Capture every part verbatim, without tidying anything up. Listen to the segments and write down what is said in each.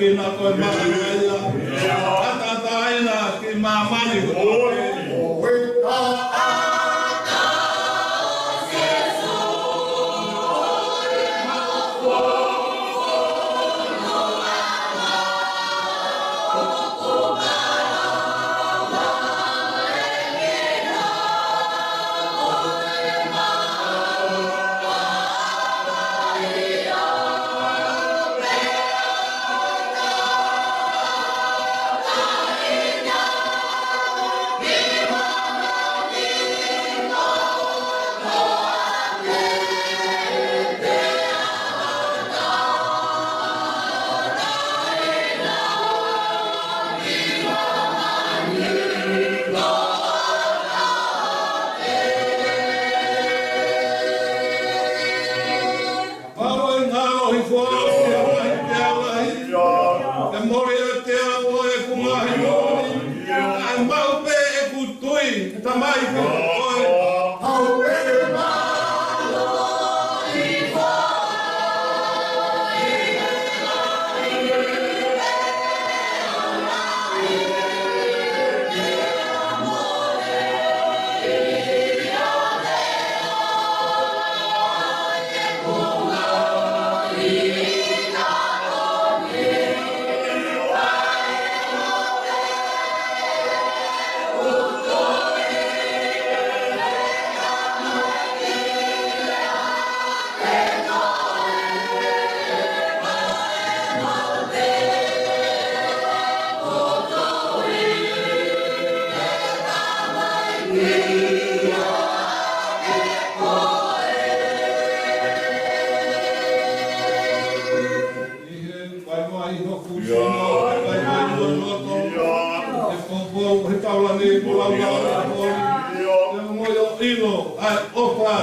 Ina ko e mana ia. Ataʻataina ki māmani ko e Pau e ngalo i fua ki he ngaahi peau lahi. Ke mole ʻiate au ʻeku ngaahi moʻoni. Kae maʻu pē ʻeku tui, Tamai, kiate koe. Pau e ngalo i fua ʻI he vaivai ʻi hoku sino, he vaivai ʻi hoku loto, he poupou, he taulani, ko lau lau, he poli, he ongoʻi ʻo ʻilo ʻa e ʻofa.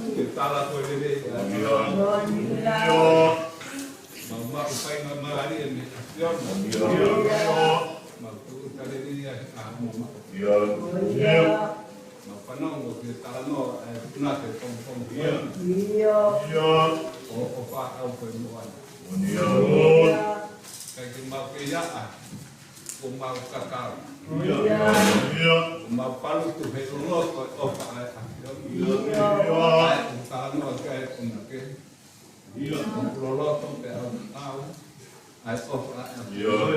Ke tala ko e lelei ʻa e ʻAfiona. Mau maʻu faingamālie mei he ʻAfiona. Mau tuʻu taleni ia he ʻaho mamaʻo. Mau fanongo ki he talanoa ʻa e punake pongipongi. ʻO, ʻo faʻau ko e moana. ʻIkai ke mau kei ʻaʻa, kuo mau kakau. Kuo mau palutu he loloto e ʻofa ʻa e ʻAfiona. ʻA e talanoa ki ai ʻo na ke. ʻOku loloto pē ʻa e ʻofa ʻa e ʻAfiona.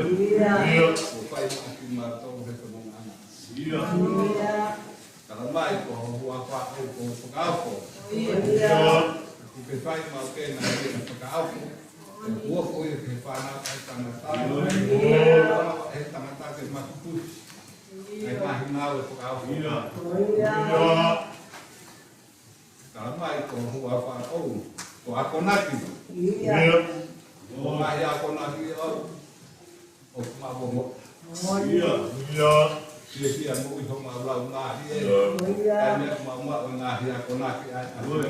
Kuo fai maʻa kimautolu he fononga ʻana. Tala mai ko ho huafa ʻoku fakaofo. ʻOku ke fai maʻu pē ngaahi meʻa fakaofo. ʻOku ʻoku ʻi he fānau ʻa e tangata. ʻI he tangata ke makupusi ʻa e ngaahi ngāue fakaofo. Tala mai ko ho huafa ʻoku akonaki. Ko e ngaahi akonaki ʻoku ʻoku mau ongoʻi. ʻIo. ʻIo. Fiefia moʻui homau laumālie. ʻIo. ʻA e meʻa ʻoku mau maʻu ʻa e ngaahi akonaki ʻa e ʻAfiona.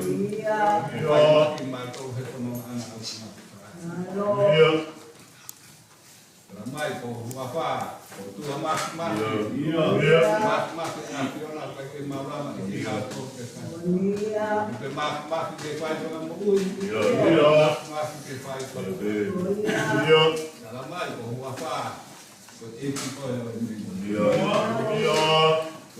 ʻIo. Fai maʻa kimautolu he fononga ʻana ʻoku mau fai. ʻIo. Tala mai ko ho huafa ʻoku tuʻa māfimafi. ʻIo. ʻIo. Māfimafi ʻa e ʻAfiona ʻikai ke mau lava ʻi he ʻaho ko ē. ʻIo. Ke māfimafi ke fai tona moʻui. ʻIo. ʻIo. Māfimafi ke fai tona. ʻIo. Tala mai ko ho huafa ko e ʻEiki ko e ʻOtua. ʻIo. ʻIo.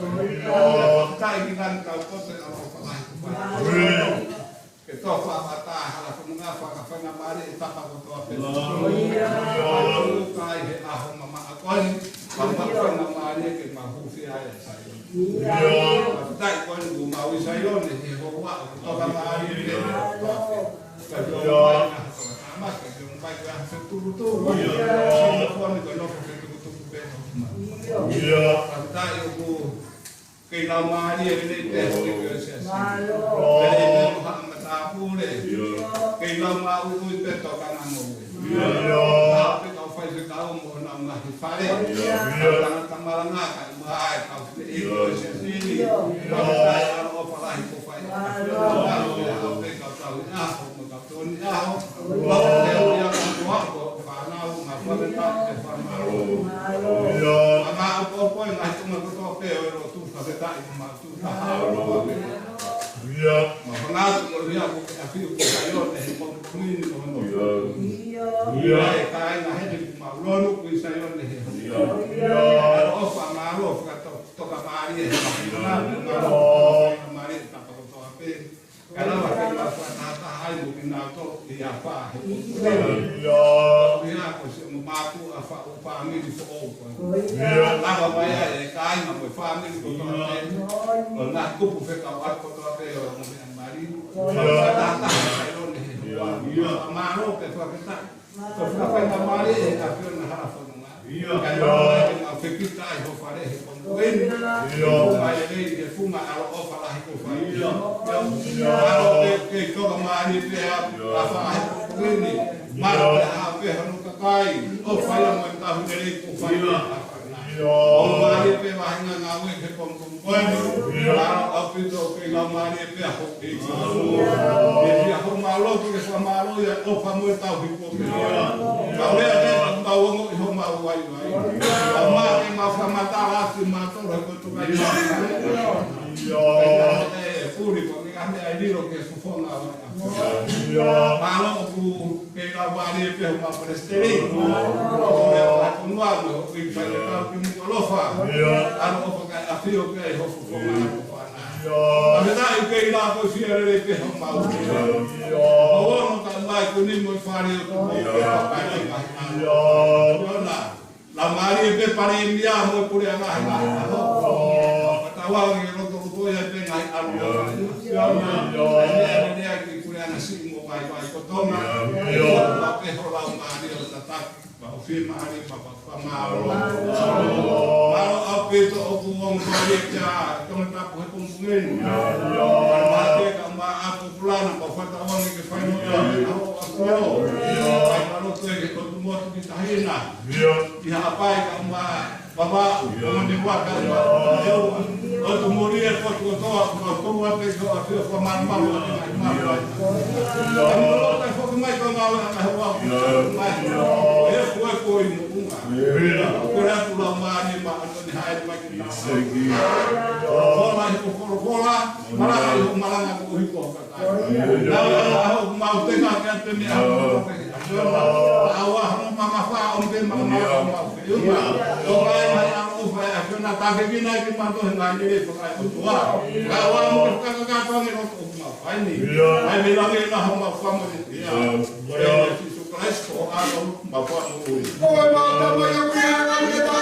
ʻIo. Fakafetaʻi ki he langi kau kote ʻa e ʻaloʻofa lahi kuo fai. ʻIo. Ke tofa ʻa e hala fononga, fakafaingamālie e tapa kotoa pē. ʻIo. Kai he ʻaho mamaʻo ko eni, fakafaingamālie ke mau hūfia ai ʻa Saione. ʻIo. Fakafetaʻi ko eni kuo mau ʻi Saione, he houa ʻoku tokamālie pē. ʻIo. Ka ke ʻomai ʻa e tama, ka ke ʻomai ʻa e fetukutuku. ʻIo. Saione ko e nofo fetukutuku pē. ʻIo. Fakafetaʻi ʻoku kei laumālie lelei pē hoʻo ʻEkelesia. Mālō. Lelei pē hoʻo haʻa matāpule. ʻIo. Kei laumālie pē tokanga mo e. ʻIo. Ka pē kau faifekau mo honau ngaahi fale. ʻIo. Kau tangata malanga kae ʻumaʻā e kau fefine ʻi he ʻEkelesia. ʻIo. Fakafetaʻi ʻaloʻofa lahi kuo fai. Mālō. Ka pē kau tauhi ʻaho mo e kau tokoni ʻaho. Mālō. Mālō e ʻaho ko e fānau, mālō. Fakafetaʻi e fakamālō. Mālō. ʻIo. Mālō e ʻaho ko e ngaahi tuʻunga kotoa pē ʻo e lotu, fakafetaʻi mo e mālō. ʻIo. Mālō. Mau hanga atu ko ia ko e ʻafio ko Saione he pongipongi ni ko hono. ʻIo. ʻIo. ʻIo, e kāinga heni kuo mau lonu ko Saione he. ʻIo. ʻIo. ʻAloʻofa, mālō, fakatoka, tokamālie he. ʻIo. Mālō, mālō, mālō, tapa kotoa pē. Ka lava ke mau fakatahataha ai mo kinautolu ʻi he ʻaho ni. ʻIo. ʻIo, ko siʻomo mātuʻa, faʻu fāmili foʻou ko ē. ʻIo. Lava mai ai e kāinga mo e fāmili kotoa pē. ʻIo. ʻO e ngaahi kupu fekauʻaki kotoa pē ʻo e ongo meʻa mali. ʻIo. Fakatahataha ʻa Saione he. ʻIo. Mālō pē fakafetaʻi. Ko e fakafaingamālie ʻa e ʻAfiona hala fononga. ʻIo. Kae ʻoua ke mau fekita ai ho fale he pongipongi ni. ʻIo. Ko e fai lelei e funga ʻaloʻofa lahi kuo fai. ʻIo. ʻIo. Mālō pē ke tokamālie pē ʻa, ʻio, ʻa e fale he pongipongi ni. Mālō pē ʻa e ʻapi hono kakai. ʻOfa ia mo e tauhi lelei kuo fai. ʻIo. ʻIo. ʻO mālie pē vahenga ngāue he pongipongi. Ko eni, ʻio, ʻaupito ke laumālie pē ʻa hoʻo ʻEiki. ʻIo. ʻIo, ʻio, homau lotu ke fakamālō ia ʻofa mo e tauhi kuo pē. ʻIo. Ka ʻoku lea pē ʻoku mau ongoʻi homau vaivai. ʻIo. Ka ʻoua ke mau fakamatala atu mautolu he ko e tukai. ʻIo. ʻIo. ʻE puli ko e meʻa ʻe lilo ke fofonga ʻo e ʻAfiona. ʻIo. Mālō ʻoku kei laumālie pē homau palesiteni. ʻIo. Ko e ʻAfiona mo e ʻEiki Faifekau Kimuʻalofa. ʻIo. ʻAloʻofa kae ʻafio pē ʻi ho fofonga. ʻIo. Fakafetaʻi kei lava ko e fie lelei pē homau. ʻIo. ʻO ono ka mai ko eni mo e fale ʻo tuku. ʻIo. ʻIo. ʻIo na. Laumālie pē Palēmia mo e puleʻanga he ngaahi ʻaho. Fakatauange ke lotoloto ia pē ngaahi ʻalu. ʻIo. ʻIo. ʻIo. ʻIo. ʻIo. ʻIo. Ki he puleʻanga siʻi mo vaivai ko Tonga. ʻIo. ʻIo. Pea pē ho laumālie ʻo tataki. Mau fiemālie, mau fakamālō. Mālō ʻaupito ʻoku ongoʻi kia Tongatapu he pongipongi ni. ʻIo. Mālō ʻaupito ka mau ʻapo pulana, mau fakatauange ke fai mo ia he ʻaho ʻo e ʻAfiona. ʻIo. Fai mālō ʻa e lotu ʻi he ʻOtu Motu ki Tahina. ʻIo. ʻI Haʻapai kae ʻumaʻā Vavaʻu, ʻio, Tongatapu kae ʻumaʻā, ʻio, ʻio, ʻOtu Muli e potu kotoa, ʻoku mau kau atu ki he ʻAfiona, fakamālō atu ki he ngaahi mātuʻa. ʻIo. Kae mālō ʻa e foki mai ko e ngāue ʻa e hoa, ʻio, mai. ʻIo. ʻE fuefueʻi mo unga. ʻIo. Ko e atu lau mālie ma atu ni hae mai ki nā. Seki. Kona i ko folofola, malanga i ko malanga ko hiko. Nau ʻa hoku mau tenga ke ate mea. ʻAua hono mamafa, ʻo ke mamafa mau ke uma. ʻO kai mai ʻa ʻofa ʻa ʻAfiona, takekina ki mato he ngaahi lele fakaʻotua. Ka ʻoua mo ke fakakakato ange ʻo ʻoku mau. Ai ni. Ia. Ai ni langi na homa famo ni. Ia. Ia. Ko e Sīsū Kalaisi ko e ʻAlo mo e Fakamoʻui. Ko e mata mai o kia na ni ta.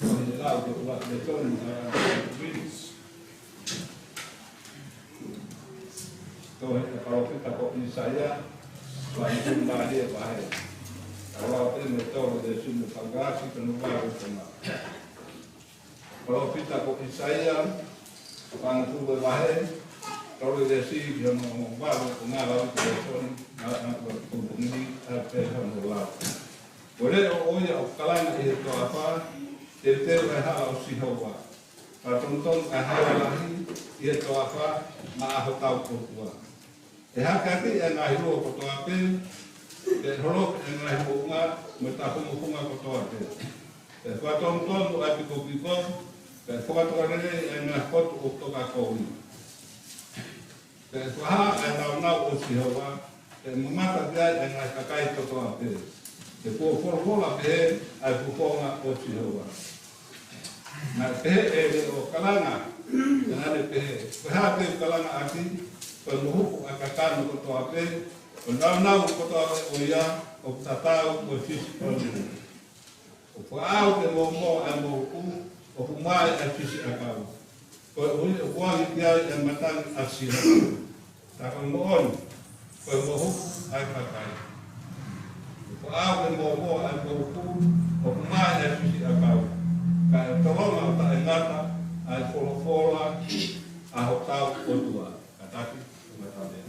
Ko e lau ko ē ʻa e Tony, ʻa e Prince. Tohi ʻa e palōfita ko ʻĪsaia, vahe hongofulu mā ua, vahe. Ka lau pē mei he tolu veesi ʻoku fakaasi ka nau valu ko ena. Palōfita ko ʻĪsaia, vahe hongofulu vahe, tolu veesi ki hono hongofulu mā valu ko ena. Lau ʻe Tony, na na ko e kupu ni, ʻa e pehē hono lau. Ko e leʻo ʻo ia ʻoku kalanga ʻi he toafa, teuteu ʻa e hala ʻo Sihova. Fakatonutonu ʻa e hala lahi ʻi he toafa maʻa hotau ʻOtua. ʻE hakeakiʻi ʻa e ngaahi luo kotoa pē, pea holoki ʻa e ngaahi moʻunga mo e tafungofunga kotoa pē. Pea fakatonutonu ʻa e pikopiko, pea fakatokalelei ʻa e ngaahi potu ʻoku tokakovi. Pea fakahā ʻa e nāunau ʻo Sihova, pea mamata ki ai ʻa e ngaahi kakai kotoa pē. He kuo folofola pehē ʻa e fofonga ʻo Sihova. Naʻe pehē ʻe he leʻo kalanga, pea naʻa ne pehē, Ko e hā te u kalanga ʻaki, ko e mohuku ʻa e kakano kotoa pē, ko e nāunau kotoa pē ʻo ia, ʻoku tatau mo e fisi ʻo e moʻui. ʻOku fakaʻau ke mōmoa ʻa e mohuku, ʻoku mā ʻa e fisi ʻakau. Koeʻuhi ʻoku angi ki ai ʻa e matangi ʻa Sihova. Ka ko e moʻoni, ko e mohuku ʻa e kakai. ʻOku fakaʻau ke mōmoa ʻa e mohuku, ʻoku mā ʻa e fisi ʻakau. Ka ʻe tolonga ʻo taʻengata ʻa e folofola ʻa hotau ʻOtua. Kātaki, ʻo matamea.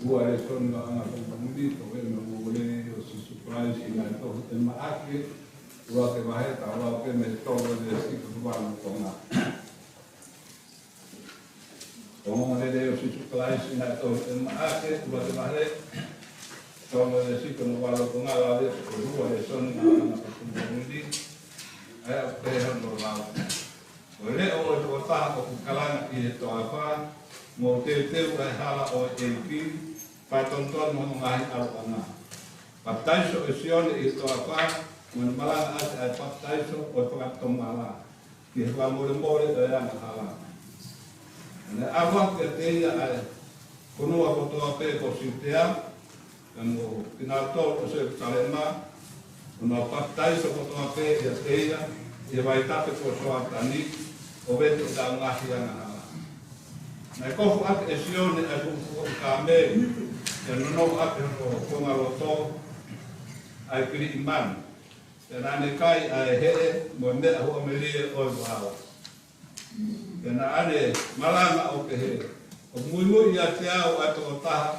Ua lēsoni ʻa e ʻAlo ʻo e Fakamoʻui, ko e ʻEne ʻAlo ʻo Sīsū Kalaisi naʻe tohi ʻe Maʻake, ʻuluaki vahe, taha ua pē mei he tolu ʻo e veesi ki hono valu ʻo e konga. Ko e ongoongolelei ʻo Sīsū Kalaisi naʻe tohi ʻe Maʻake, ʻuluaki vahe, tolu ʻo e veesi ki hono valu ʻo e konga, lave ʻa e ua lēsoni ʻa e ʻAlo ʻo e Fakamoʻui, ʻa ia ʻoku pehē hono lau. Ko e leʻo ʻo e tokotaha ʻoku kalanga ʻi he toafa, mou teuteu ʻa e hala ʻo e ʻEiki, fai tonutonu hono ngaahi ʻaloʻanga. Papitaiso ʻe Sione ʻi he toafa, mo ne malangaʻaki ʻa e papitaiso ʻo e fakatomala ki he fakamolemole ʻo e angahala. Naʻe ʻalu atu kiate ia ʻa e fonua kotoa pē ko Siutea, pea mo kinautolu ʻo Selusalema, ʻo nau papitaiso kotoa pē ʻiate ia ʻi he vaitafe ko Soatani, ʻo vete ʻetau ngaahi angahala. Naʻe kofu ʻaki ʻe Sione ʻa e fuʻu foʻi kāmeli, pea nonoʻo ʻaki hono konga loto ʻa e kiliʻi manu. Pea naʻa ne kai ʻa e heʻe mo e meʻa huʻamelie ʻo e vao. Pea naʻa ne malanga ʻo pehē, ʻOku muimui ʻiate au ʻa e tokotaha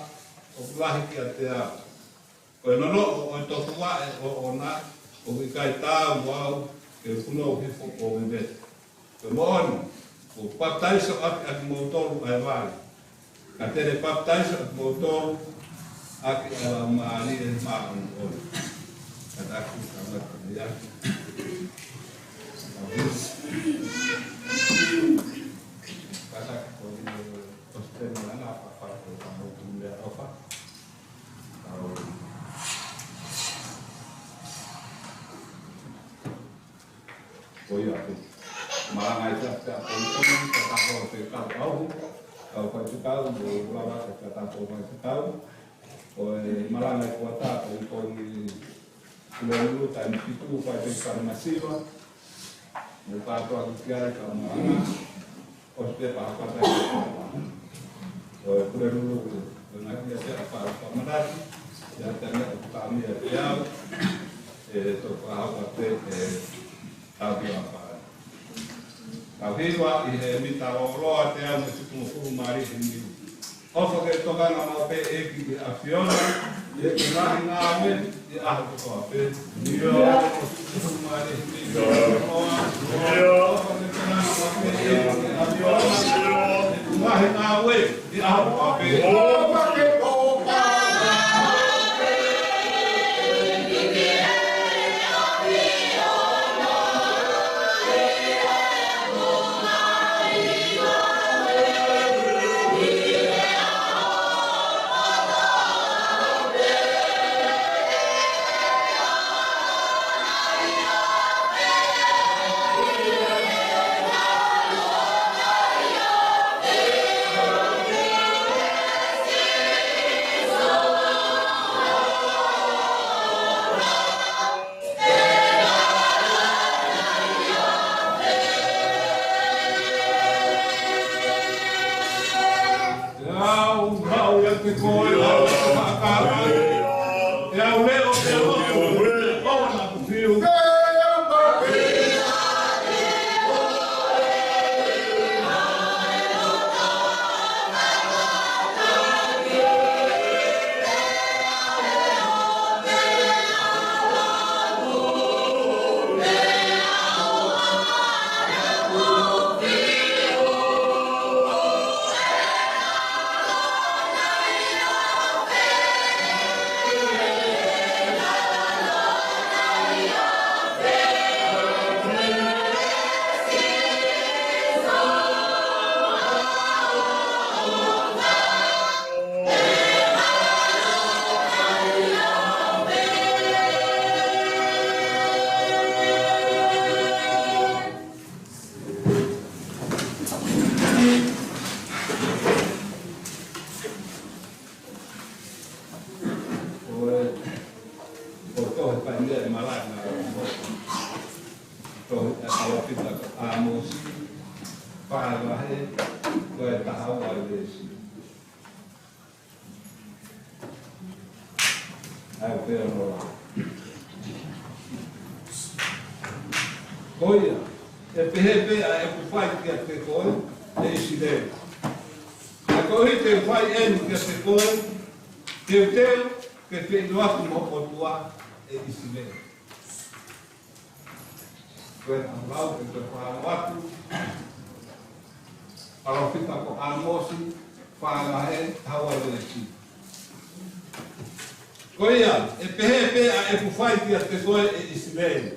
ʻoku lahi kiate au. Ko e nonoʻo ʻo e tofuaʻe ʻoʻona, ʻoku ʻikai taau mo au ke u punou hifo ʻo vevete. Ko e moʻoni, kuo papitaiso ʻaki ʻa kimoutolu ʻa e vai, ka te ne papitaiso ʻa kimoutolu ʻaki ʻa e Laumālie Māʻoniʻoni. Kātaki, tau ngata mei ai. Kātaki ko e ʻosi pē ʻena papa ko e kamo tu mea ʻofa. Tau Ko ia ʻoku malanga ai pē ʻa e ʻaposetolo, ka ko e kau ʻauha, kau faifekau, mo e lava ka ko e kau faifekau. Ko e malanga ʻi he kuata, ko e ko eni Pulelulu, taimi fitu, faifekau masiva. Mo e kātoa ki ai ka malanga. ʻOsi pē pahapata ʻi he papa. Ko e Pulelulu, ko e ngaahi ia te a pa, pa manati, ia te ne o tami a te au, ʻe to pahapate, ʻe tavi a pa. Ka hiva ʻi he mita lōloa te au me tuku mo fulu mari he miu. ʻOfa ke tokanga maʻu pē ʻEiki ki he ʻAfiona, ʻi he ngaahi ngāue, ʻi he ʻaho kotoa pē. ʻIo. ʻE au maʻu ia ke koe ʻo fakakākā. ʻE au leʻo ke o. ʻO na kufiu. ʻA e pea noa. Ko ia, ʻe pehē pē ʻa ʻeku fai kiate koe, ʻe ʻIsileli. Ka koeʻuhi te u fai eni kiate koe, teuteu ke feʻiloaki mo ho ʻOtua, ʻe ʻIsileli. Ko e ʻalu lau ke toe fakaʻamu atu. Palōfita ko ʻĀmosi, fā vahe, taha ua veesi. Ko ia, ʻe pehē pē ʻa ʻeku fai kiate koe, ʻe ʻIsileli.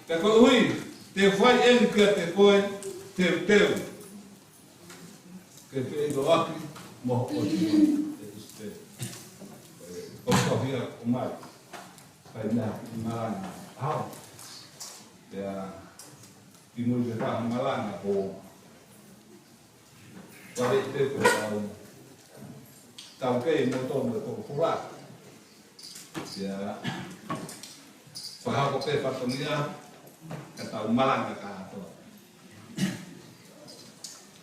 Ka koeʻuhi te u fai eni kiate koe, teuteu ke feʻiloaki mo ho ʻOtua, ʻe ʻIsileli. Ko e tohi ia ʻoku ʻomai. Fai meʻa ki malanga. ʻAho. Pea, ki mui ke fai malanga ko. Fai pē ko tau. Tau kei mo tau mo tau fula. Pea, fakahoko pē fatongia, ka tau malanga kātoa.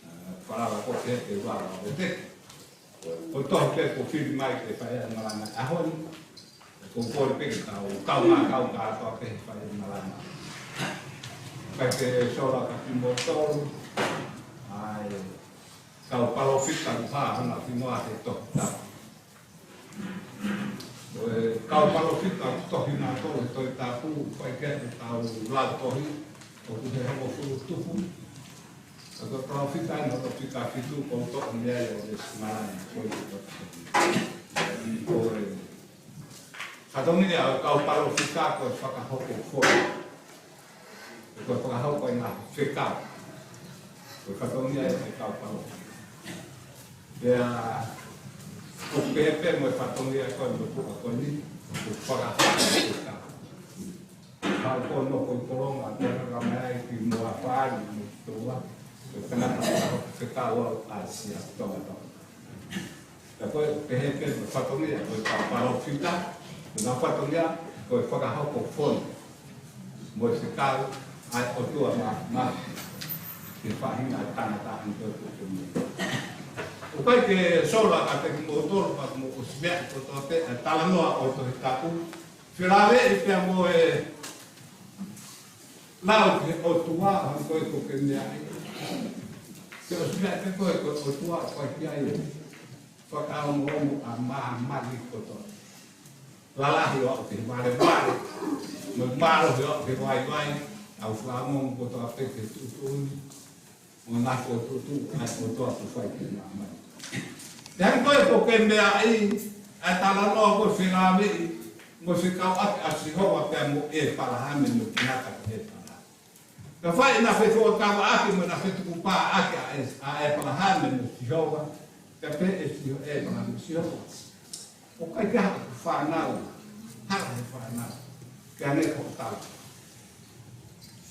Ā, falala ko ke ke vala o te. Ko e tohi pē ko fili mai ke fai e malanga ʻaho ni. Ko kole pē ke tau, tau mā kau kātoa pē fai e malanga. Fai ke sola ka kimoutolu. ʻA e kau palōfita ʻoku hā hona finoa he tohi tapu. Ko e kau palōfita ʻoku tohi nautolu he tohi tapu, fai ke tau lau tohi, ʻoku hongofulu tupu. Ka ko e palōfita ʻeni ʻoku fika fitu ko e toʻo mei ai ʻo e simalani ko e ko e. Ko e fatongia ʻo e kau palōfita ko e fakahoko foʻi. Ko e fakahoko e ngaahi fekau. Ko e fatongia ʻo e kau palōfita. Pea, ʻoku pehē pē mo e fatongia ko e mo e puka ko eni, ʻoku fakahoko e fekau. Ka ko no ko i kolonga, ko e kaka mai ai ki mo a fāri, mo ki toa, ko e tangata ko e fekau au ʻa sia toa toa. Ka ko e pehē pē mo e fatongia, ko e ka palōfita, ko e ka fatongia, ko e fakahoko foʻi. Mo e fekau, ʻa e ʻOtua ma, ma, ke fahina tangata ʻi ko e ko e ko e. ʻOku ʻikai ke sola ka te ki mo tolo, ka mo ʻosi meʻa ko toa pē, ʻa e talanoa ʻo e tohi tapu, felāveʻi pea mo e lau ki he ʻOtua, ʻa ko e ko ke meʻa ai. Ke ʻosi meʻa pē ko e ko e ʻOtua, ko e ki ai. Fakaongoongo ʻa māmani kotoa. Lalahi ʻo aʻu ki he valevale. Mo mālohi ʻo aʻu ki he vaivai. ʻAu fakaongoongo kotoa pē ki he tuʻutuʻuni. Mo nako tuʻutuʻu, ʻa e ʻOtua ʻoku fai ki māmani. Te hangē ko e ko ke meʻa ai, ʻa e talanoa ko e felāveʻi, mo fekauʻaki ʻa Sihova pea mo ʻĒpalahame mo e tangata ko ʻĒpalahame. Ka fai naʻe fefuakavaʻaki mo naʻe fetukupaʻaki ʻa ʻĒ-, ʻa ʻĒpalahame mo Sihova, ka pehē ʻe Siho-, ʻĒpalahame Sihova. ʻOku ʻikai ke ʻi ai haʻaku fānau, hala he fānau, ke ʻange ko tau.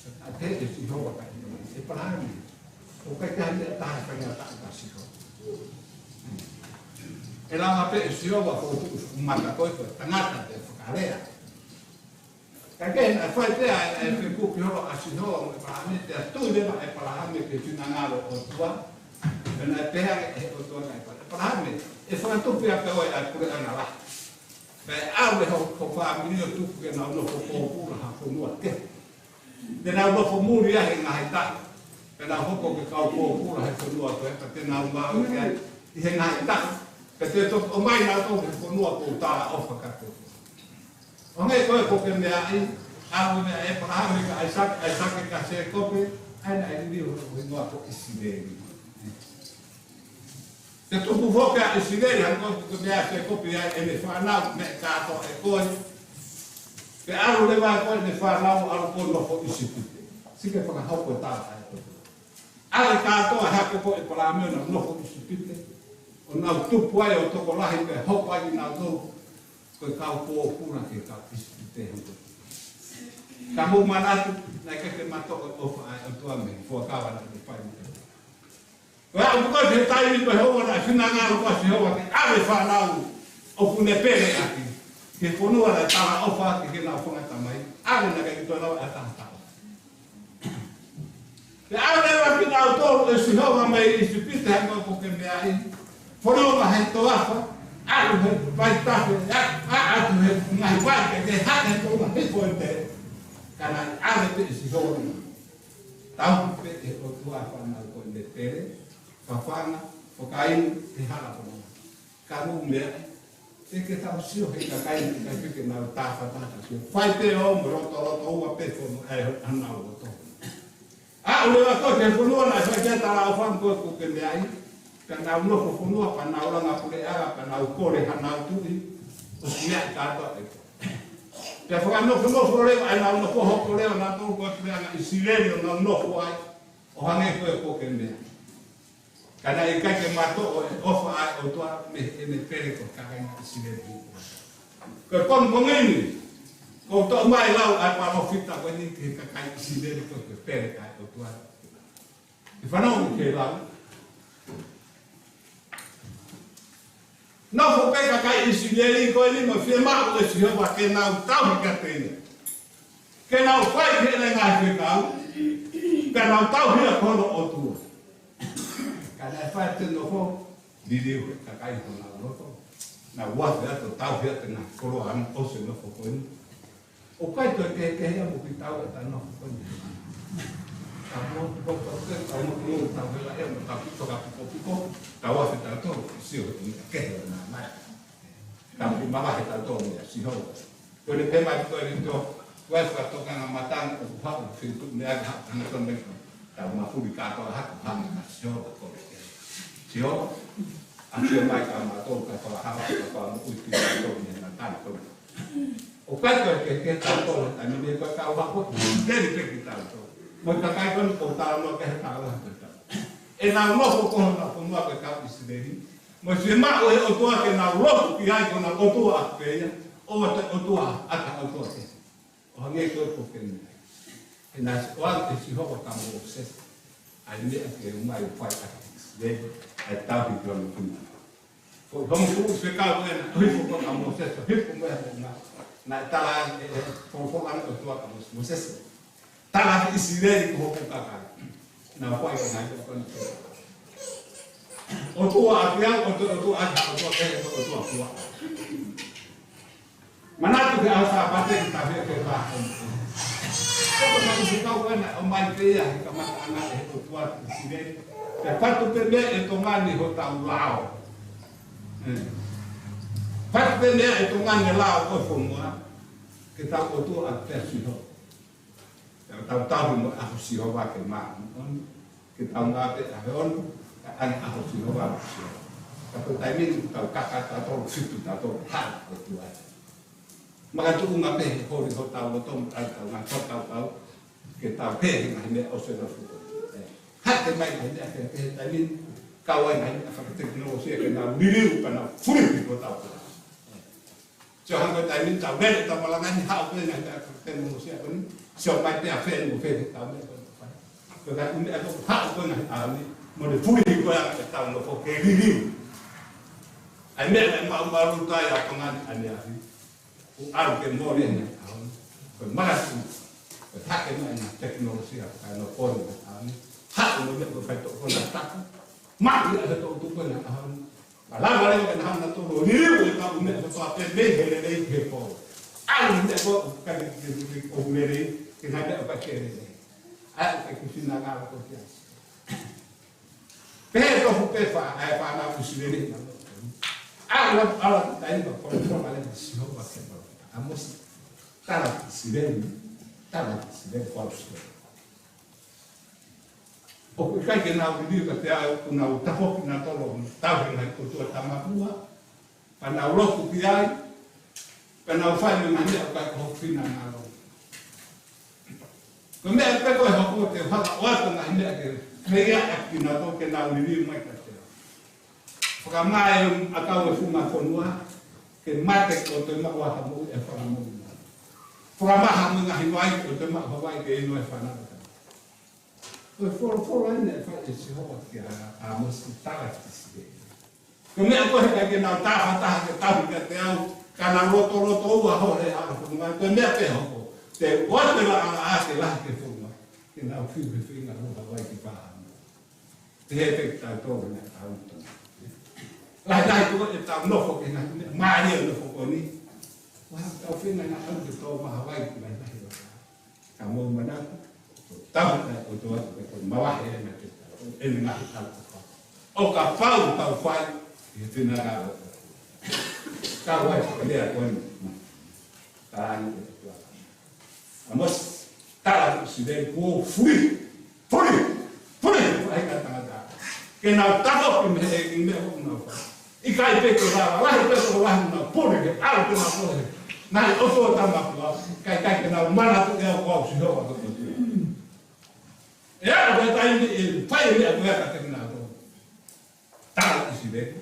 Ka pehē ʻe Sihova kia ʻĒpalahame. ʻOku ʻikai ke ʻi ai ha taha fai ngata kia Sihova. ʻE lava pē ʻe Sihova ko e tuʻu mata ko e ko e tangata te fakalea. Ka ke naʻe fai pē ʻa e, ʻa e fekuki holo ʻa Sihova mo ʻĒpalahame, pea tui leva ʻa ʻĒpalahame ki he finangalo ʻo e ʻOtua. Pea naʻe pehē ange ʻe he ʻOtua kia ʻĒpalahame, ʻĒpalahame, ʻe fakatupu ʻiate koe ʻa e puleʻanga lahi. Pea ʻave ho, ho fāmili ʻo tuku ke nau nofo pōpula ha fonua kehe. Te nau nofo muli ai he ngaahi taʻu. Pea nau hoko ko e kau pōpula he fonua ko ē, pea te nau maʻu ia ʻi he ngaahi taʻu. Pea te toki ʻomai nautolu ki he fonua kuo u talaʻofa kiate koe. ʻO hangē ko e ko ke meʻa ai, ʻalu meia ʻĒpalahame kia ʻAisake, ʻAisake kia Sēkope, ʻa ia naʻe liliu hono hingoa ko ʻIsileli. Te tupu foki ʻa ʻIsileli, hangē ko e ko ke meʻa Sēkope ʻa ʻene fānau, meʻa kātoa ʻe koe. Pea ʻalu leva ʻe koe ʻene fānau, ʻalu ʻo nofo ʻIsipite. Sike fakahoko e tala ʻa e ʻOtua. ʻAlu kātoa hake ko ʻĒpalahame ʻo nau nofo ʻIsipite. ʻO nau tupu ai ʻo tokolahi pea hoko ai kinautolu ko e kau pōpula ki he kau ʻIsipite hoko. Ka mou manatu, naʻe ʻikai ke matoʻo e ʻofa ʻa e ʻOtua mei he fuakava naʻe fai mai. Ko e ʻalu ko ē ki he taimi ko ē ʻoku ʻi ai e finangalo ko ē ʻa Sihova ke ʻave e fānau ʻoku ne pele ʻaki ki he fonua naʻe talaʻofa ʻaki ki heʻenau fanga tamai. ʻAve naʻe ʻikai ke toe lava ʻe ha taha ʻo tala. Pea ʻave leva kinautolu ʻe Sihova mei ʻIsipite hangē ko e ko ke meʻa ai. Fononga he toafa, ʻa ʻalu he vaitafe, ʻa, ʻa, ʻalu he ngaahi vai ke ke hake he ʻoua he ko e te. Ka naʻe ʻave pē ʻe Sihova. Tauhi pē ʻe he ʻOtua ʻa e fānau ko eni pele, fafanga, fakainu, he hala ko eni. Ka mou meaʻi, ʻe ke tau sio he kakai ni ʻikai pē ke nau tāfataha sio. Fai pē ʻo mo lotolotoua pē fono ʻa e hanau loto. ʻAlu leva ko ē ki he fonua naʻe fai ki ai e talaʻofa ko ē kuo ke meaʻi. Pea nau nofo fonua, pea nau langa puleʻanga, pea nau kole hanau tuʻi. ʻOsi ia kātoa ē. Pea fakanofonofo leva, ʻa ē nau nofo hoko leva, nau tō ko ē puleʻanga ʻIsileli ʻo nau nofo ai. ʻO hangē ko ē kuo ke meaʻi. Ka naʻe ʻikai ke matoʻo e ʻofa ʻa e ʻOtua mei heʻene pele ko e kāinga ʻIsileli. Ko e pongipongi ni, ʻoku ou toʻo mai e lau ʻa e palōfita ko eni ki he kakai ʻIsileli ko e pele ʻa e ʻOtua. ʻE fanongo ki he lau. Nofo pē kakai ʻIsileli ko eni mo fiemaʻu ʻe Sihova ke nau tauhi kiate ia. Ke nau fai ki heʻene ngaahi fekau, ke nau tauhi ʻa hono ʻOtua. Ka naʻe fai atu e nofo, liliu he kakai honau loto. Nau afe atu ʻo tauhi atu e ngaahi koloa ange ʻosi e nofo ko eni. ʻOku ʻikai toe kehekehe ia mo kitaua ʻetau nofo ko eni. Tau mo, tau mo, tau mo, tau mo, tau hela ia mo tau pito ka piko piko, tau afe tautolu, sio he ʻuhinga kehe ʻo e nānai. Tau ki mavahe tautolu ia, Sihova. Ko ʻene pehē mai ko eni tō, ko e fakatokanga matangi ʻoku haʻu, feituʻu meʻa ke haʻu, hanga tonu mei ko. Tau mafuli kātoa haku hanga ka Sihova ko e. Sihova, ʻafio mai kia mautolu, ka fakahā, ka fakamoʻui kitautolu mei he matangi ko eni. ʻOku ʻikai ke, ke, ke tau tō, taimi ni ko e kau hako, teli pe kitautolu. Mo e kakai ko eni ʻoku talanoa ki he kau hako. ʻE nau nofo ko honau fonua ko e kau ʻIsileli. Mo e fiemaʻu ʻe he ʻOtua ke nau lotu ki ai ko honau ʻOtua pē ia, ʻoua te ʻotua ʻa e ʻOtua kehe. ʻO hangē ko e ko ke meaʻi. He naʻe ʻoange ʻe Sihova kia Mōsese ʻa e meʻa ke ʻomai ʻo fai ʻaki ʻIsileli, ʻa e tauhi ki hono finangalo. Ko e hongofulu fekau ʻena, ʻo hifo ko ē ʻa Mōsese, ʻo hifo mo e hongofulu. Naʻe tala ʻe, ʻe, folofola ange ʻOtua kia Mōsese. Tala ki ʻIsileli ko hoku kakai. Naʻa fai ko nai ko ni. ʻOtua ʻapiau, ʻotua, ʻotua ʻapiau, ʻotua kehe, ʻotua fua. Manatu ki he ʻaho Sāpate ki tafe ke pā. Ko e meʻa ʻoku kau ʻena ʻomai pē ia he kamataʻanga ʻe he ʻOtua ki ʻIsileli. Ke fatu pē meʻa ʻe Tonga ni hotau lao. ʻE. Fatu pē meʻa ʻe Tonga ni lao ko e fonua. Ke tau ʻotua ʻapiau Sihova. Tau tauhi mo e ʻaho Sihova ke māʻoniʻoni, ke tau ngāue ʻaho ʻe ono, ka ʻi ai e ʻaho Sihova mo Sihova. Ka ko e taimi ni tau kaka tautolu fitu tautolu ha ʻOtua. Makatuʻunga pē he holi hotau loto mo ʻetau ngaahi fakakaukau, ke tau pehē ngaahi meʻa ʻosi e nofo. ʻE, hake mai ngaahi meʻa ke pehē taimi ni, kau ai ngaahi meʻa fakatekinolosia ke nau liliu pea nau fuli ki hotau kula. Sio hangē ko e taimi ni tau lele tau malanga ni haʻu pē ngaahi meʻa fakatekinolosia ko eni. Sio mai pē ʻa fē mo fē tau meʻa ko eni. Ko e ngaahi meʻa ko ē haʻu ko ē ngaahi ʻaho ni. Mo ne fuli ko ē ʻa e tau nofo ke liliu. ʻA e meʻa ʻe maʻu malu tai ʻa Tonga ni ʻaneafi. ʻOku ʻalu ke mole ʻene ʻaho ni. Ko e makatuʻunga. Ko e hake mai ʻene tekinolosia ka nofo ni ʻaho ni. Haʻu mo meʻa ko e faitoʻo ko ena taku. Maʻu ia he toʻutupu ʻena ʻaho ni. Ka lava leva ke na hanga ʻo liliu e kau meʻa kotoa pē mei he lelei ki he pō. ʻAlu meʻa ko ē ʻoku ʻikai ke, ke, ke, ʻoku lelei, ke na meʻa ʻoku ʻikai ke lelei. ʻA ia ʻoku ʻikai ke finangalo ko ia. Pehē tofu pē fa, ʻa e fānau ʻIsileli na. ʻAlu, ʻalu, taimi ko ē, ko e folofola leva ʻa Sihova kia Mōsese. ʻAmosi, tala ki ʻIsileli, tala ki ʻIsileli, ko au Sihova. ʻOku ʻikai ke nau liliu kiate au, kuo nau tafoki nautolu ʻo tauhi e ngaahi ʻotua tamapua, pea nau lotu ki ai, pea nau fai mo e ngaahi meʻa ʻoku ʻikai ko hoku finangalo. Ko e meʻa pē ko ē ʻe hoko te u hanga ʻo ʻoatu e ngaahi meʻa ke fai ʻaki kinautolu ke nau liliu mai kiate au. Fakamā e ʻakau e funga fonua, ke mate kuo toe maʻu ha moʻui ʻe fakamoʻui. Fakamā ha ngaahi vai, kuo toe maʻu ha vai ke inu e fānau. Ko e folofola ʻeni naʻe fai ʻe Sihova kia ʻAmosi, tala ki ʻIsileli. Ko e meʻa ko ē he ʻikai ke nau tāfataha ke tauhi kiate au, ka nau lotolotoua holo he hala fonua, ko e meʻa pē ʻe hoko. Te u ʻoatu e laʻā ke lahi ki he fonua, ke nau fiu he feinga ʻo ha vai ke fānau. Te he peki tautolu na tau tonu. Lahi na ʻai ko e tau nofo ki he ngaahi meʻa mālie ʻo e nofo ko eni. Ua tau feinga ʻalu ke tau mahavai ki he ngaahi meʻa. Ka mou manatu, tau na o toa ke tau mahavai e na ke tau. E ngaahi tau ka pau. ʻO kapau tau fai, ʻe he finangalo. Ka ʻoku ʻai ko e lea ko eni. Ka ani e tua. ʻAmosi, tala ki ʻIsileli kuo fuli, fuli, fuli, fuli ka tangata. Ke nau tafo ki he meʻa ʻoku nau fai. ʻIkai pē ke lava, lahi pē ko lahi nau puli, ke ʻalu ke nau puli. Naʻe ʻosi ʻo tama kua, ʻikai, ʻikai ke nau manatu ʻe au ko au Sihova ko e ʻOtua. ʻE ʻalu ko e taimi ʻe fai e meʻa ko ia ka te nau tō. Tala ki ʻIsileli,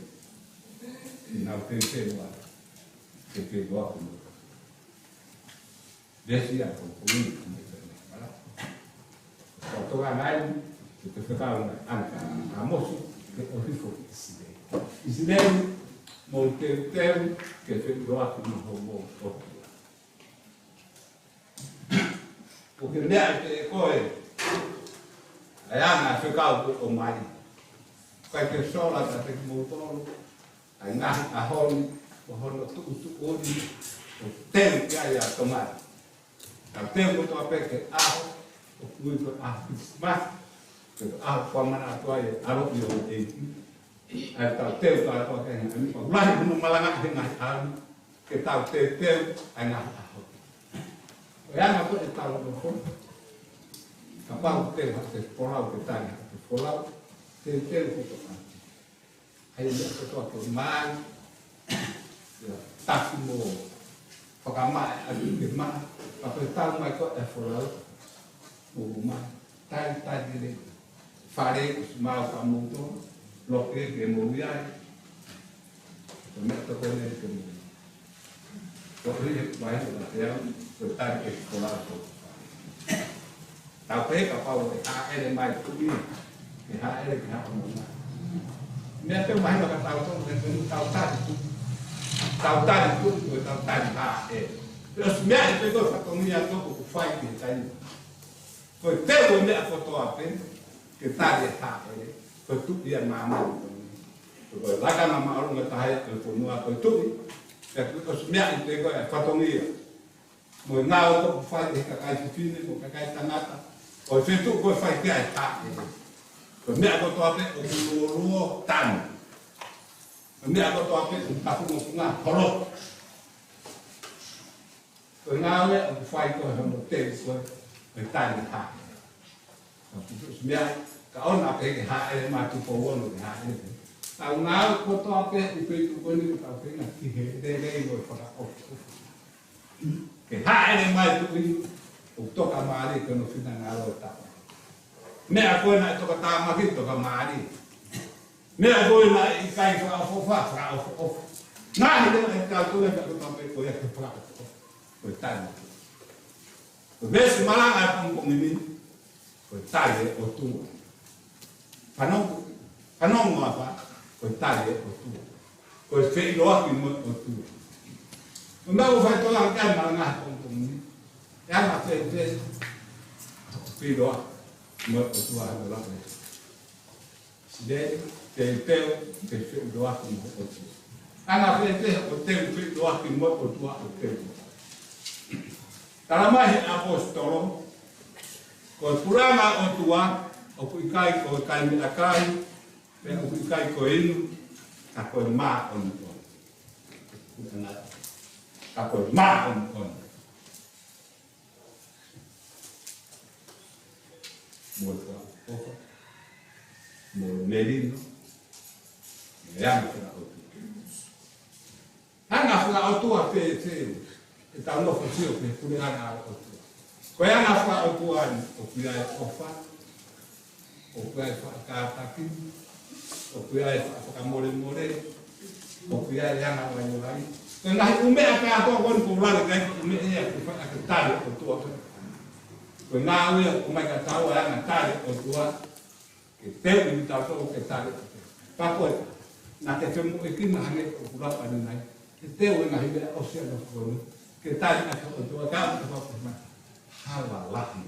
ke nau teuteu atu, teuteu atu. Veesi ia ko eni, ko e mei pene mala. Ko toka ngai, ko e fekau ngai, ʻa e ʻa ʻAmosi, ke ʻohifo ki ʻIsileli. ʻIsileli, mou teuteu, ke feʻiloaki mo hoʻomou ʻOtua. Ko e meʻa ʻe pehē ko e, ʻa e anga e fekau ko ʻo mai. ʻIkai ke sola ka te kimoutolu, ʻa e ngaahi ʻaho ni, ko hono tuʻutuʻuni, ʻo teu ki ai ʻa Tonga ni. Ka teu kotoa pē ki he ʻaho, ʻoku ui ko e ʻaho Kilisimasi, ko e ʻaho ko ē ʻoku manatu ai e ʻaloʻi ʻo e ʻEiki. ʻA e tau teu kātoa ki he ngaahi ʻaho ni, ʻoku lahi hono malanga he ngaahi ʻaho ni, ke tau teuteu ʻa e ngaahi ʻaho. Ko e anga ko ē ʻetau nofo, kapau te u hake folau ke tali hake folau, teuteu kotoa. ʻA ia meʻa kotoa ke mai, ia, taki mo fakamaʻe ʻaki ke maʻa, ka ko e tau mai ko ē e folau, mo mai, tai, tai lele. Fale, ʻosi maʻu ka mou tō, loke ke mou ʻi ai. Ko e meʻa tokoni ke mou. Ko e ʻuhi he kuai ko e ʻa e au, ko e tali ke folau ko. Tau pehē kapau ʻe hāʻele mai tuʻi, ke hāʻele ke haʻu mai. Meʻa te mahino ka tau tō, ke tau tali tuʻi. Tau tali tuʻi, ko e tau tali hāʻele. Pea ʻosi meʻa ʻi he pē ko e fatongia tō ko ʻoku fai ki he taimi. Ko e teu ʻo e meʻa kotoa pē, ke tali e hāʻele, ko e tuʻi ia māmani. Ko e lakanga māʻolunga taha ia ʻo e fonua ko e tuʻi, pea ko e ʻosi meʻa ʻi he pē ko e fatongia. Mo e ngāue ko ē ʻoku fai ʻe he kakai fefine, mo e kakai tangata, ʻo e fetuʻu ko ē ʻoku fai ki ai e hāʻele. Ko e meʻa kotoa pē ʻoku luoluo tanu. Ko e meʻa kotoa pē ʻoku tafungofunga holo. Ko e ngāue ʻoku fai ko ē hono teu ko ē, ko e tali hāʻele. Ka putus meʻa, ka ʻoua pē ke hāʻele mai Tupou Ono ke hāʻele. Ka ngāue kotoa pē ʻi he feituʻu ko eni ʻoku tau feinga ki he lelei mo e fakaʻofoʻofa. Ke hāʻele mai tuʻi, ʻoku toka mālie ki hono finangalo ʻo e tapa. Meʻa ko ē naʻe tokatāmaki, toka mālie. Meʻa ko ē naʻe ʻikai fakaʻofoʻofa, fakaʻofoʻofa. Ngaahi meʻa ʻe tau tuna ka ko tau pē ko ia ke fakaʻofoʻofa. Ko e tali. Ko e veesi malanga ʻa e pongipongi ni, ko e tali ʻa e ʻOtua. Fanongo, fanongo apa, ko e tali ʻa e ʻOtua. Ko e feʻiloaki mo e ʻOtua. Ko e meʻa ʻoku fai tō ʻa e malanga ʻa e pongipongi ni. ʻE anga fēfē, feʻiloaki mo e ʻOtua ʻa e laka. Sile, teuteu, ke feʻiloaki mo e ʻOtua. Anga fēfē, ʻo teu feʻiloaki mo e ʻOtua ʻo teu. Tala mai he ʻaposetolo, ko e pulanga ʻOtua, ʻoku ʻikai ko e kai meʻakai, pea ʻoku ʻikai ko e inu, ka ko e māʻoniʻoni. Ka ko e māʻoniʻoni. Mo e fakaʻofoʻofa, mo e melino, mo e anga fakaʻotua. Anga fakaʻotua fēfē, ʻetau nofo sio ki he puleʻanga ʻo e ʻOtua. Ko e anga fakaʻotua ni, ʻoku ʻi ai e ʻofa, ʻoku ʻi ai e faʻa kātaki, ʻoku ʻi ai e faʻa fakamolemole, ʻoku ʻi ai e anga vaivai. Ko e ngaahi ʻū meʻa kātoa ko eni ʻoku lave ki ai ko e ʻū meʻa ia ʻoku fai ʻaki e tali ʻa e ʻOtua. Ko e ngāue ia ʻoku ʻomai kiate kitaua e anga tali ʻa e ʻOtua. Ke teuʻi kitautolu ke tali ʻa e ʻOtua. Pea ko e, naʻa ke femoʻuekina hangē ko ʻeku lave ʻanenai. Ke teu e ngaahi meʻa ʻosi ʻa e nofo ko eni. Ke tali ʻaki e ʻOtua, ka ʻoku te fakaʻosi mai. Hala lahi.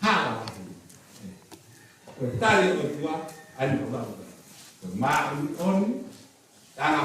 Hala lahi. Ko e tali ʻa e ʻOtua, ʻa eni ʻoku lave. Ko e māʻoniʻoni,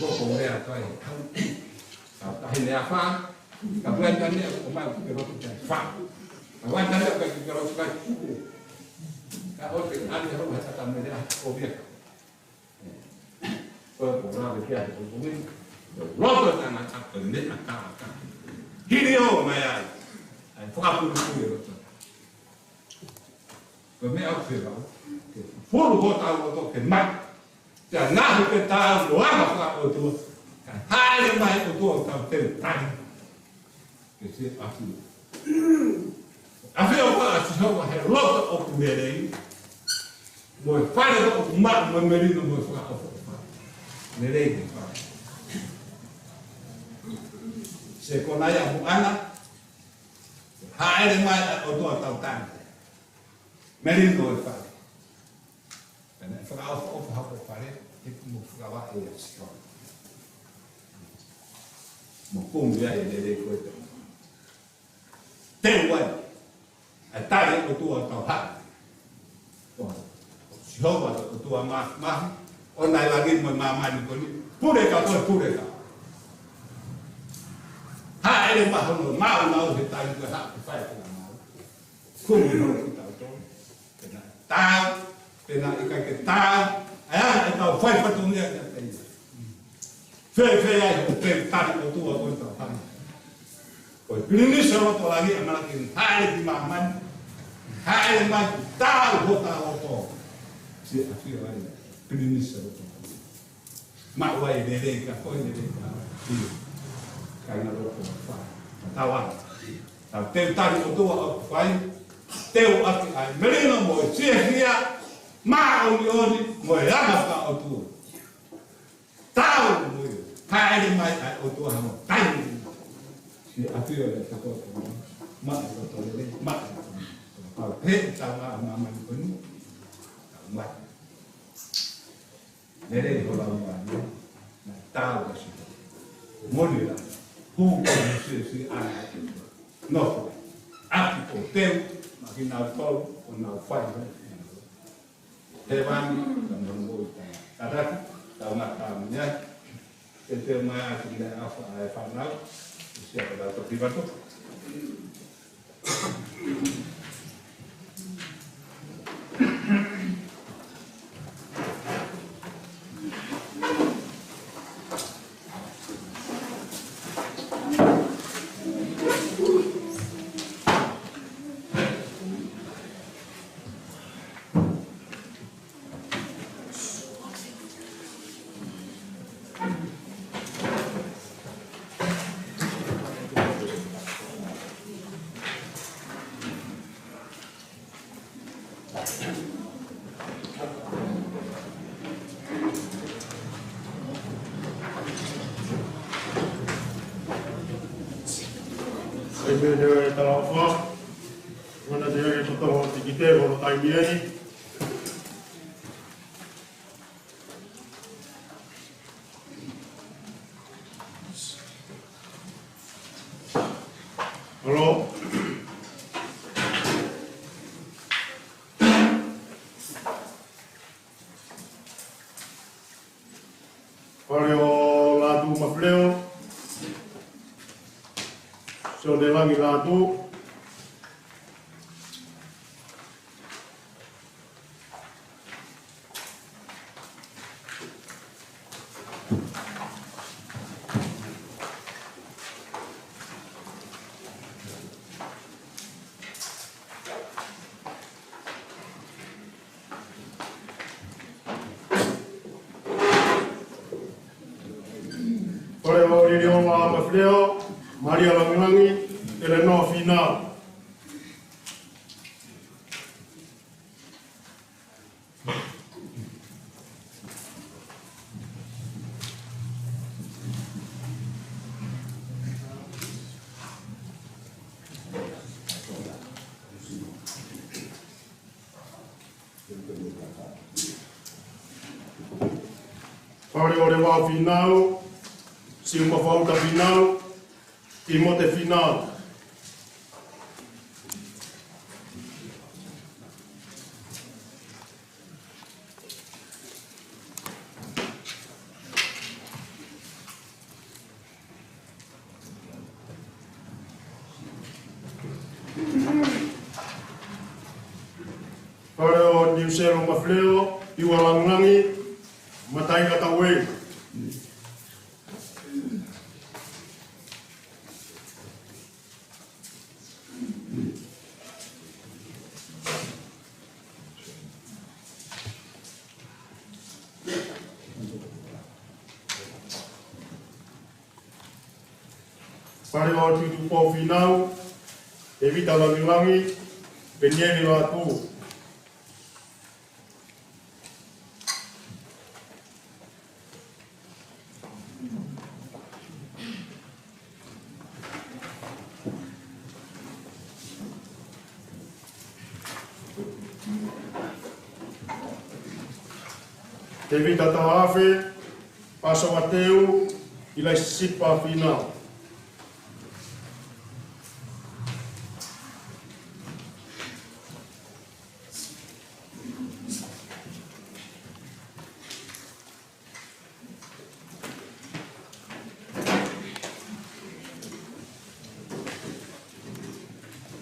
Ko ko mea kai. Ka tahi ne afa. Ka buai tane ko mai ke lo ke fā. Ka buai tane ke ke lo ke fā. Ka o te ani ho ha tata mea ko mea. Ko e ko la ke kia ko ko mea. Loto tangata ko ne a ka a ka. Hili o mai ai. Ai fakapuipui e loto. Ko e meʻa ʻoku fai, ke fulu hotau loto ke mate. Ke ngaohi pē ʻetau anga faka-ʻOtua. Kae hāʻele mai ʻOtua ʻo tau teu tali. Ke se afi. Afi ʻo ka a si hau he loto ʻoku lelei. Mo e fale ʻoku maʻu mo e melino mo e fakaʻofoʻofa. Lelei ke fai. Se ko nai a mo ana. Hāʻele mai ʻa ʻOtua tau tali. Melino e fale. Pea naʻe fakaʻofoʻofa hako fale, he kuo mo fakavaʻe ʻa Sihova. Mo kumi ai e lelei ko e tau. Teu ai, ʻa e tali ʻOtua tau haʻu. Ko Sihova ʻOtua ma, ma, ʻo nai langi mo māmani ko eni, pule ka ko e pule ka. Hāʻele mai hono maumau he taimi ko e haʻu ke fai ko e mau. Kumi no ki tau tō. Pena tau, pena ika ke tau. Aia, e tau fai fatongia kia te ia. Fēfē ai, ʻo te tali ʻOtua ko e tau fai. Ko e pilinisi ʻo loto langi ʻa mana ke hāʻele ki māmani. Hāʻele mai ki tau hotau loto. Si a fio ai, pilinisi ʻo loto langi. Maʻu ai lelei ka ko e lelei ka. Ia. Kai na loko fa. Ka tau ana. Tau teu tali ʻOtua ʻoku fai. Teu ʻaki ai. Melino mo e siehia. Māʻoniʻoni mo e anga faka-ʻOtua. Tau mo e. Hāʻele mai ai ʻOtua hamo. Kai. Si a fio ai ka ko e. Maʻu e loto lelei. Maʻu. Tau he tau ngā māmani ko eni. Tau mai. Lelei ho lau mai, na tau ka si. Moni la, hu ko si si ana. nofo ʻaki ʻo teu maʻa kinautolu ʻoku nau fai mai. Hēvani, ka mono mo i ta. Tataki, tau ngata mea. Te te mai atu le afa e fānau. Sia ka tau toki vato. Sai pē te u talaʻofa. Mana te ake kotoa te kite ko lo taimi eni. Hello? Fale ʻo Lātū Mafileo, Sione Langi Lātū. Fale ʻo Liliola Mafileo, Malia Langilangi, Telenoa Fīnau. Fale ʻo Levao Fīnau, Siumafauta Fīnau, Timote Fīnau. Fale ʻo Niuselo Mafileo, Iwa Langilangi, Matai Katauei. Fale ʻo Tuʻitupou Fīnau, Tēvita Langilangi, Penieli Lātū. Tēvita Tahafe, Pasoa Teu, ʻIlaisipa Fīnau.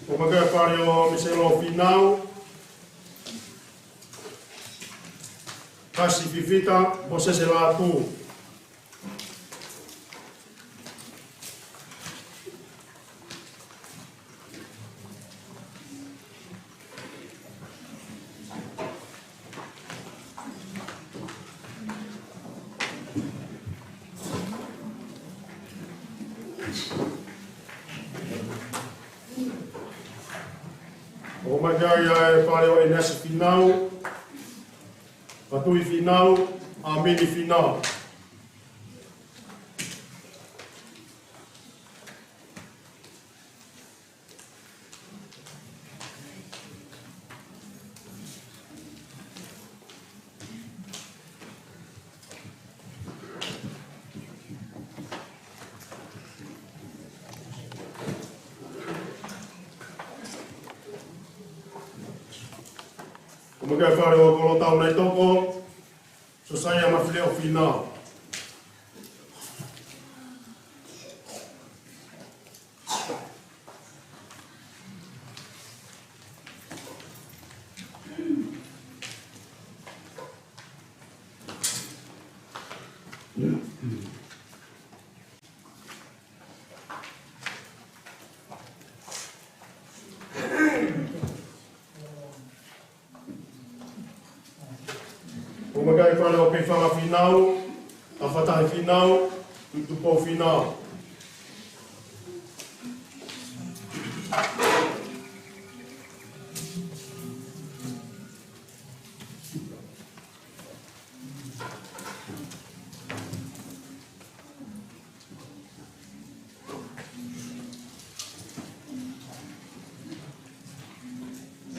ʻOku maʻu ʻa e fale ʻo Miselo Fīnau, Kasi Fifita, Mosese Lātū. ʻOku maʻu ʻa e fale ʻo ʻEnasi Fīnau, Patui Fīnau, ʻAmini Fīnau. Mou kau fale ʻo Kolotau Naitoko, Sosaia Mafileʻo Finau. Mou kau fale ʻo Peifanga Finau, Tafatahi Finau, Tutupo Finau.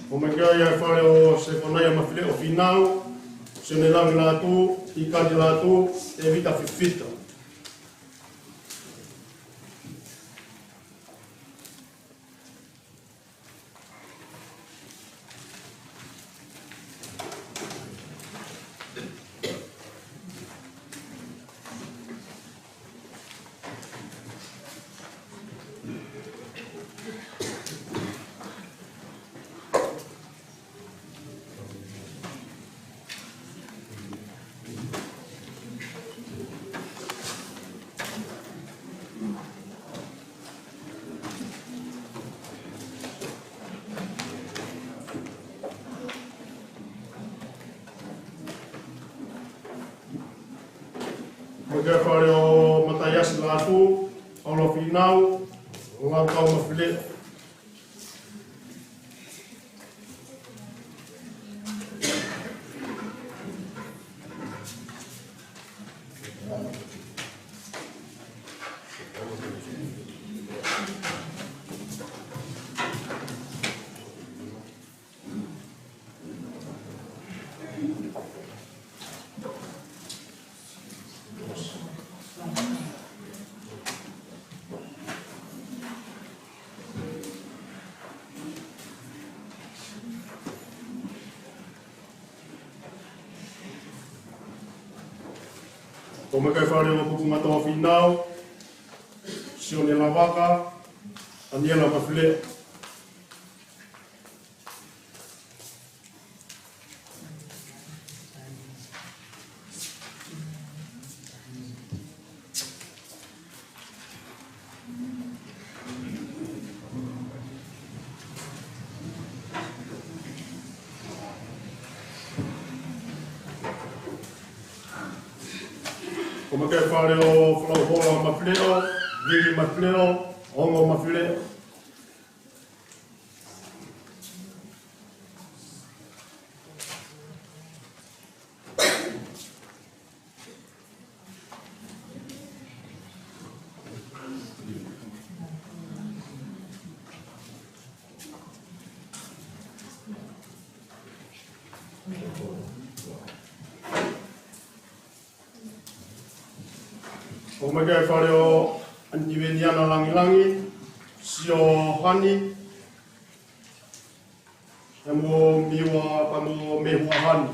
Mou kau fale ʻo Sefonaia Mafileʻo Finau, Sione Langi Lātū, Ikani Lātū, Tēvita Fifita. Mou kau fale ʻo Mataiasi Lātū, ʻAlo Finau, Laukau Mafileʻo. Mou kau fale ʻo Pukungatoa Finau, Sione Lavaka, ʻAniela Mafileʻo. Mou kau fale ʻo Folauhola Mafileʻo, Vili Mafileʻo, Ongo Mafileʻo. Mou kau fale ʻo ʻAniti Veniana Langilangi, Sio Hani, pea mo Miua, pea mo Mehua Hani.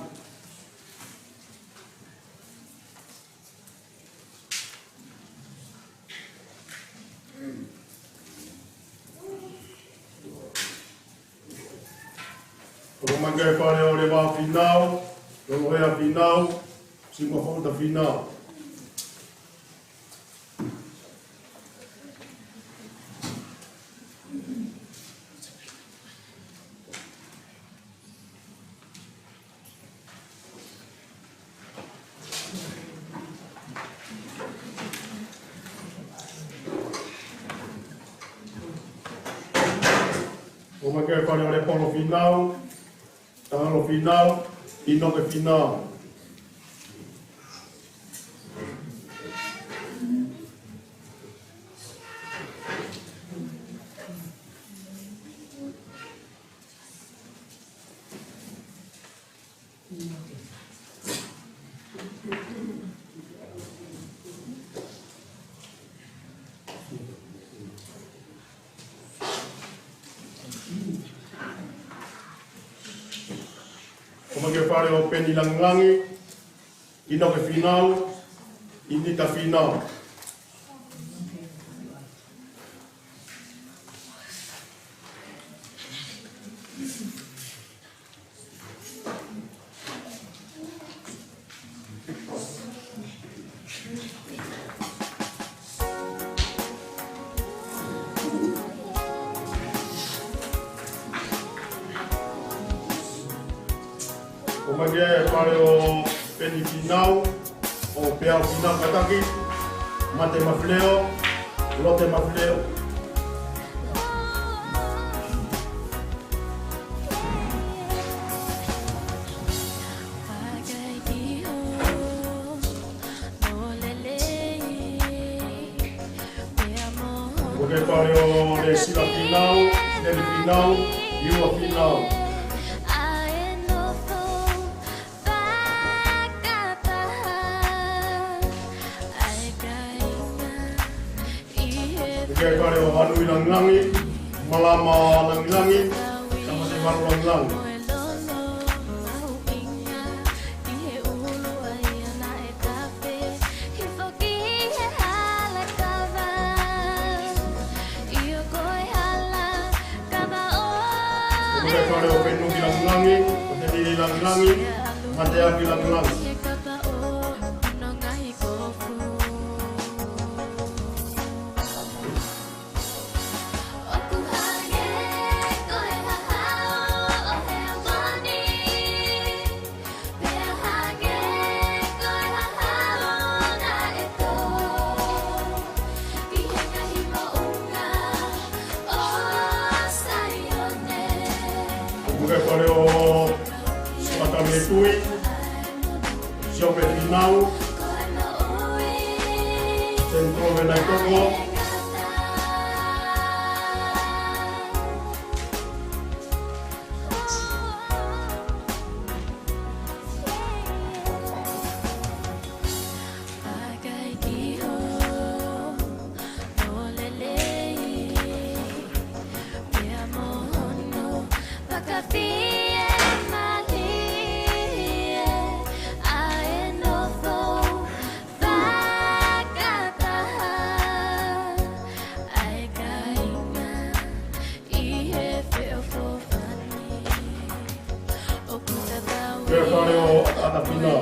Mou kau fale ʻo Leva Finau, Loloea Finau, Sima Fouta Finau. Mou kau fale ʻo Lepolo Finau, Talo Finau, Inoke Finau. Ko e fale ʻo Peni Langilangi, ʻInoke Fīnau, ʻInita Fīnau. ʻOmai ki he fale ʻo Peni Fīnau, ʻo Peau Fīnau kātaki, Mate Mafileo, Lote Mafileo. Ko e fale ʻo Lesila Fīnau, Neli Fīnau, Iua Fīnau. Ko e fale ʻo Hanui Langilangi, Malama Langilangi, Tamate Malu Langilangi. Ko e fale ʻo Penuki Langilangi, ko Tenili Langilangi, Mateaki Langilangi. Ko e fale ʻo Sipatani Tui, Siope Fīnau, Sentro Venaitoko. Ko e fale ʻo ʻAtapina.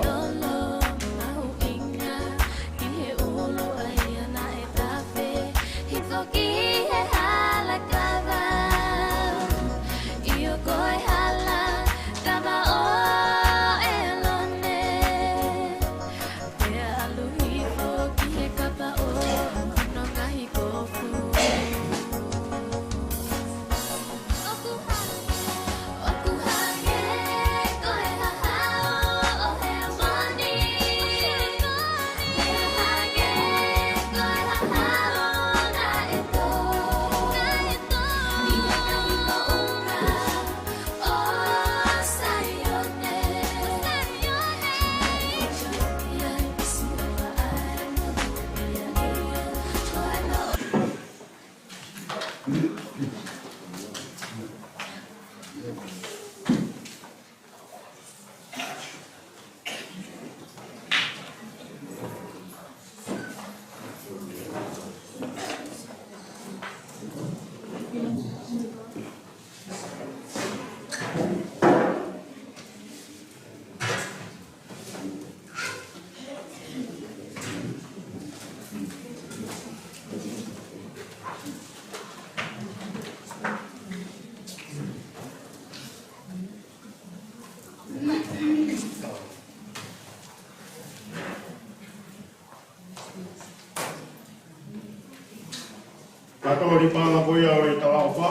Kātoa ʻi he paʻanga ko ia ʻo e talaʻofa,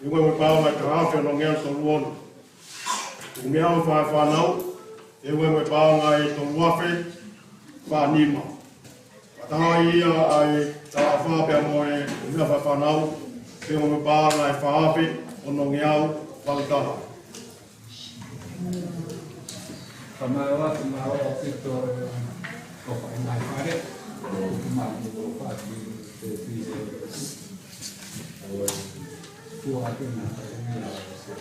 ʻi he ua mo e paʻanga ʻe taha afe ono ngeau tolu ono. Umeau fai fānau, ʻi he ua mo e paʻanga ʻe tolu afe fā nima. Fakataha ia ʻa e talaʻofa pea mo e umeau fai fānau, pea mo e paʻanga ʻe fā afe ono ngeau valu taha. Ka mai ʻoatu maʻu ʻaupito ʻo fai mai fale, ʻo mai ʻo fai ki te pise. ʻO e tua ake na ka e mea ʻo se.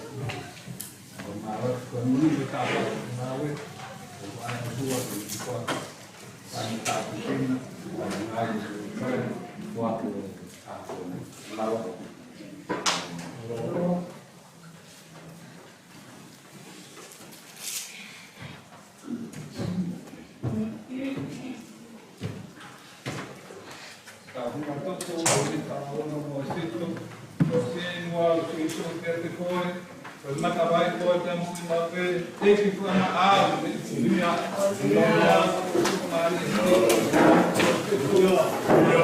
Ka huma toto o te tau ono mo e sito, ko e fenua ʻo Sīsū kiate koe, ko e matavai ko e te muʻi mape, ʻEiki fua maʻau, meʻa. Ko e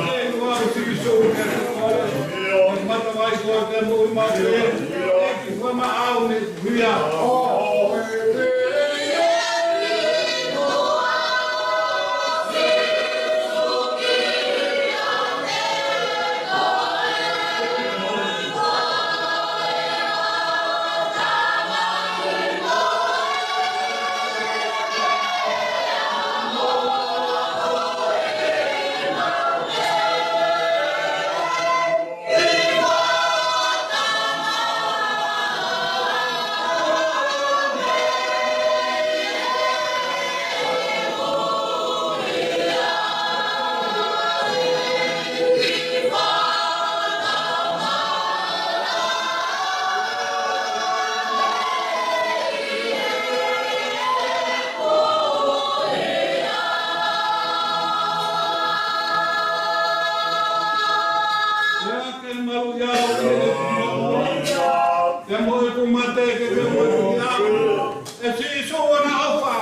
fenua ʻo Sīsū kiate koe, ko e matavai ko e te muʻi mape, ʻEiki fua maʻau, meʻa. Ke malu ia ʻo ke ke ke mo e ku mate ke ke mo e ku ia. ʻE Sīsū ʻoua naʻa ʻofa.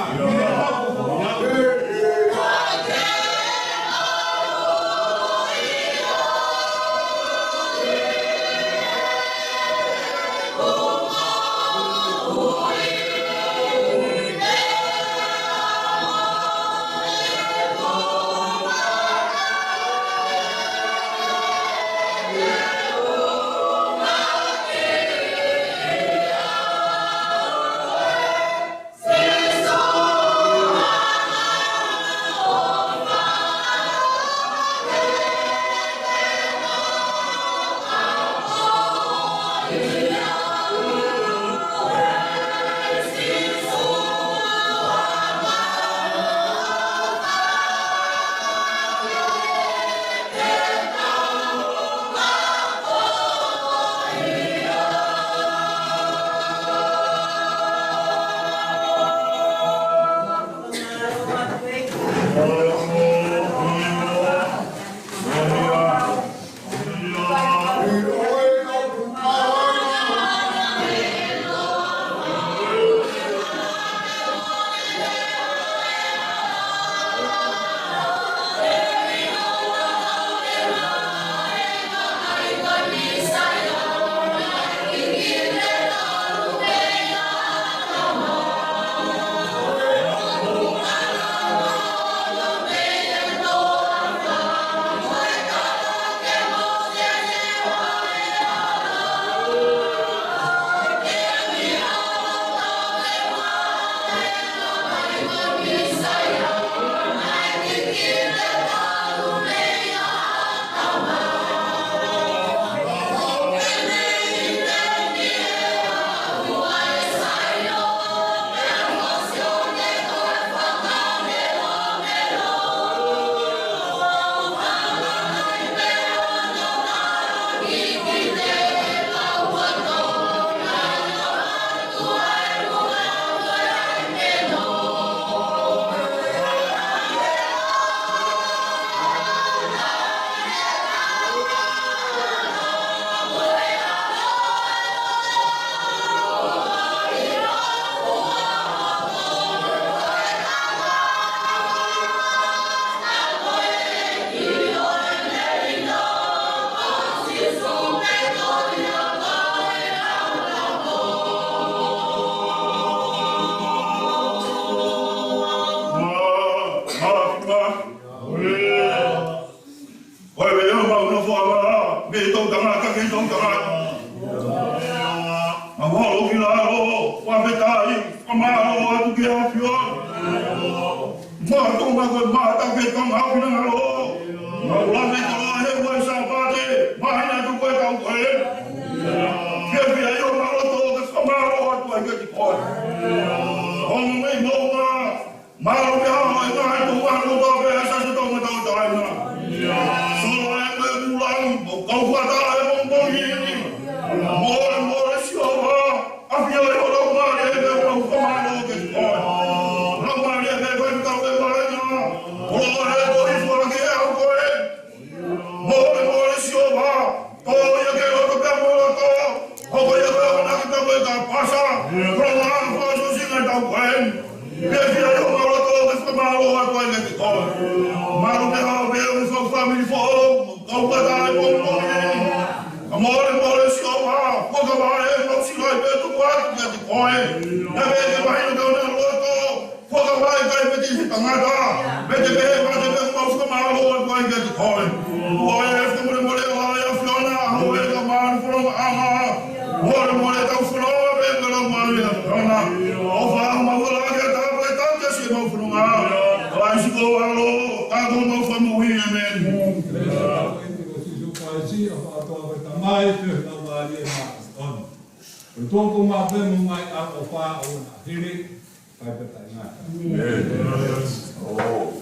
Ko e veo mau nofo ala, me tau tangata, me tau tangata. Ma walo ki lalo, wa me tai, ma walo atu ke afio. Ma tau ma ko ma tau ke tau ma afina lalo. Ma ula me tau he wa Sāpate, ma hina tu ko e tau ko e. Ke fia io ma loto, ke ma walo atu ai ke ti ko e. Hoko ia ko e akonaki pea mo e kāpasa. Ko e ngaahi fakaʻosiʻosinga ʻetau ko eni. Pea fiefia ʻi homau loto ke fakamālō atu ai kiate koe. Mālō pē ʻa e ʻū fāmili foʻou, kau ka tae mo mo ni. Ka mole mole Sihova, fakavaʻe, mau siʻi pē tuku atu kiate koe. Pea ke mahino ki honau loto, fakavaʻe kae pehē ki he tangata. Pea te pehē, pea te pehē, mau fakamālō atu ai kiate koe. ʻOtua ē, fakamolemole ʻa e ʻAfiona, ʻa e ʻOtua ē, ka mālō fononga ʻa e ʻOtua ē, ʻoku mau fononga pē ka lau mālie ʻa e ʻAfiona. ʻOfa ʻa e ʻOtua ē ke tāpuekina siʻemau fononga. Kalaisi ko ho ʻAlo, ka ko homau Fakamoʻui, ʻēmeni. Ko Sīsū Kalaisi, ʻofa ʻa e ʻOtua ko e Tamai, feohi ʻa e Laumālie Māʻoniʻoni. Ko e toko ma pe mo mai a o fa o na hili, kai pe tai na. Amen. Oh.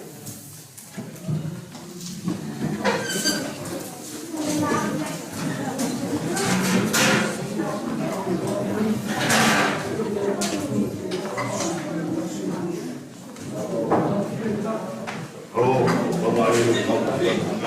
Oh, bye-bye.